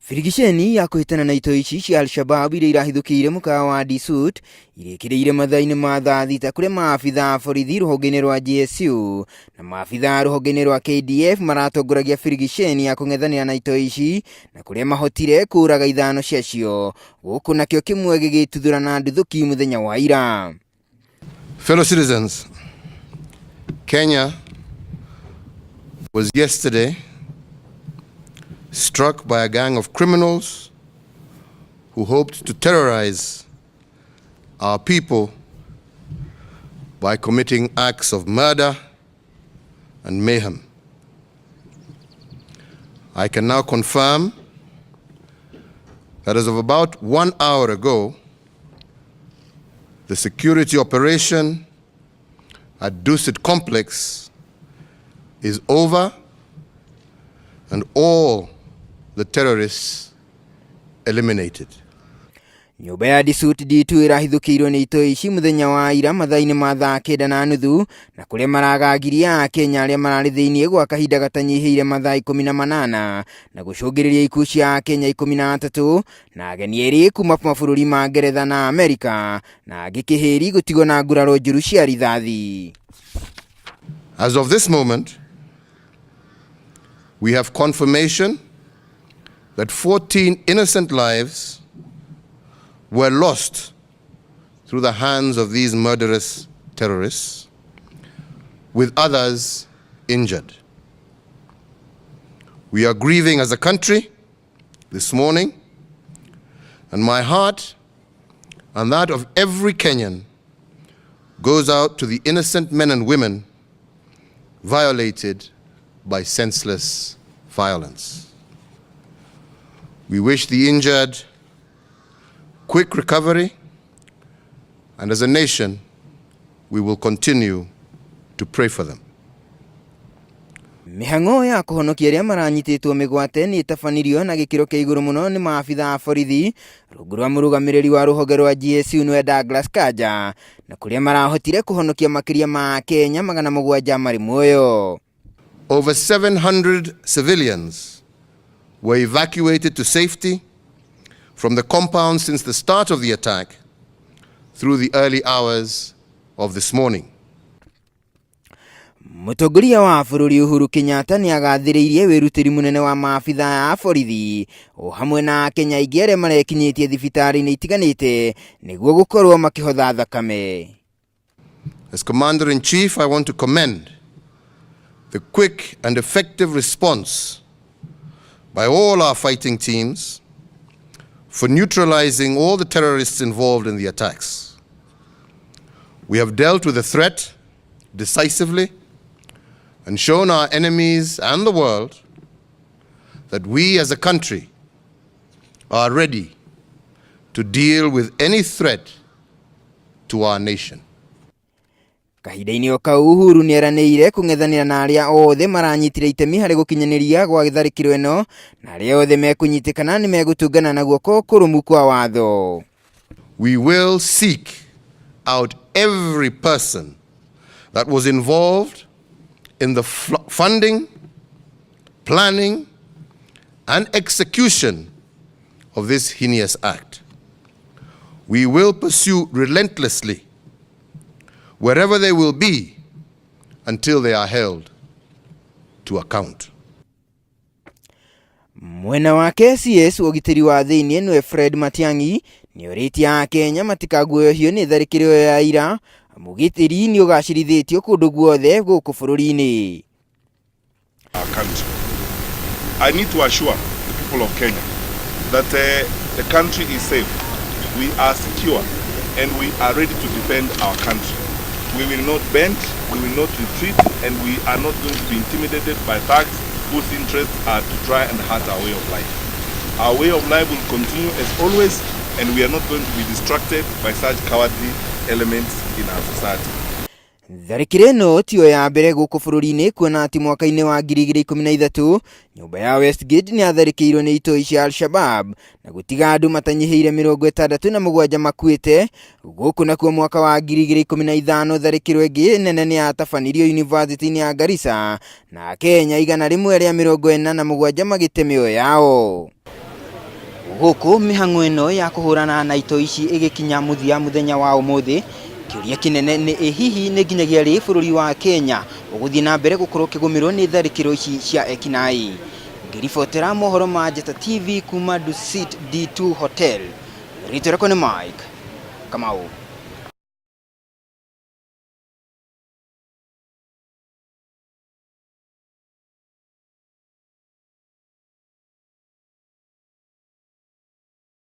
Birigiceni ya kũhĩtana na itoi ici cia Al-Shabab iria irahithũkĩire mũkawa wa Dsut irĩkĩrĩire mathaa-inĩ ma thaa thita kũrĩa maabitha a borithi rũhonge-inĩ rwa GSU na maabitha rũhonge-inĩ rwa KDF maratongoragia birigiceni ya kũng'ethanĩra na itoi ici na kũrĩa mahotire kũraga ithano ciacio gũkũ nakĩo kĩmwe gĩgĩtuthũra na nduthũki mũthenya wa ira. Fellow citizens, Kenya was yesterday struck by a gang of criminals who hoped to terrorize our people by committing acts of murder and mayhem. I can now confirm that as of about 1 hour ago, the security operation at Dusit Complex is over and all the terrorists eliminated. Nyũmba ya Dsut D2 ĩrahithũkĩirwo nĩ itoi ici mũthenya wa ira mathaa-inĩ ma thaa kenda na nuthu na kũrĩa maragagiria Akenya arĩa mararĩ thĩiniĩ gwa kahinda gatanyihĩire mathaa 18 na gũcũngĩrĩria ikuũ cia Akenya 13 na ageni erĩ kuma mabũrũri ma Ngeretha na Amerika na angĩ kĩhĩri gũtigwo na nguraro njũru cia rithathi. As of this moment, we have confirmation that 14 innocent lives were lost through the hands of these murderous terrorists, with others injured. We are grieving as a country this morning, and my heart and that of every Kenyan goes out to the innocent men and women violated by senseless violence. We wish the injured quick recovery, and as a nation, we will continue to pray for them. Mĩhang'o ya kũhonokia arĩa maranyitĩtwo mĩgwate nĩ ĩtabanirio na gĩkĩro kĩa igũrũ mũno nĩ maabitha a borithi rungu rwa mũrũgamĩrĩri wa rũhonge rwa GSU nĩwe Douglas Kanja na kũrĩa marahotire kũhonokia makĩria ma Akenya 700 marĩ muoyo. Over 700 civilians were evacuated to safety from the compound since the start of the attack through the early hours of this morning. Mũtongoria wa bũrũri Uhuru Kenyatta nĩ agathĩrĩirie wĩrutĩri mũnene wa maabitha a borithi o hamwe na Akenya aingĩ arĩa marekinyĩtie thibitarĩ-inĩ itiganĩte nĩguo gũkorwo makĩhotha thakame. As Commander in Chief, I want to commend the quick and effective response by all our fighting teams for neutralizing all the terrorists involved in the attacks. We have dealt with the threat decisively and shown our enemies and the world that we as a country are ready to deal with any threat to our nation. Kahinda-inĩ o kau Uhuru nĩeranĩire kũng'ethanĩra na arĩa othe maranyitire itemi harĩ gũkinyanĩria gwa tharĩkĩro ĩno na arĩa othe mekũnyitĩkana nĩ megũtũngana na guoko kũrũmu kwa watho. We will seek out every person that was involved in the funding, planning, and execution of this heinous act. We will pursue relentlessly wherever they will be until they are held to account. Mwena wake CS wa ũgitĩri wa thĩinĩ nĩwe Fred Matiang'i nĩorĩtie Akenya matikaguoyohio nĩ tharĩkĩro ĩyo ya ira amu ũgitĩri nĩ ũgacĩrithĩtio kũndũ guothe gũkũ bũrũri-inĩ. Our country. I need to assure the people of Kenya that the country is safe, we are secure, and we are ready to defend our country. We will not bend, we will not retreat, and we are not going to be intimidated by thugs whose interests are to try and hurt our way of life. Our way of life will continue as always, and we are not going to be distracted by such cowardly elements in our society. Tharĩkĩro ĩno tiyo ya mbere gũkũ bũrũri-inĩ kuona atĩ mwaka-inĩ wa 2013 nyũmba ya Westgate nĩ yatharĩkĩirwo nĩ itoi cia Al-Shabab na gũtiga andũ matanyihĩire 67 makuĩte. Gũkũ nakuo mwaka wa 2015 tharĩkĩro ĩngĩ nene nĩ yatabanirio yunivasĩtĩ-inĩ ya Garissa na Akenya 147 magĩte mĩoyo yao. Gũkũ mĩhang'o ĩno ya kũhũrana na itoi ici ĩgĩkinya mũthia mũthenya wa ũmũthĩ, kĩũria kĩnene nĩ ĩ hihi nĩ nginyagia rĩ bũrũri wa Kenya ũgũthiĩ na mbere gũkorwo ũkĩgũmĩrwo nĩ tharĩkĩro ici cia ekinaĩ. Ngĩribotera mohoro ma Njata TV kuma Dusit D2 Hotel, rĩtwa rĩakwa nĩ Mike Kamau.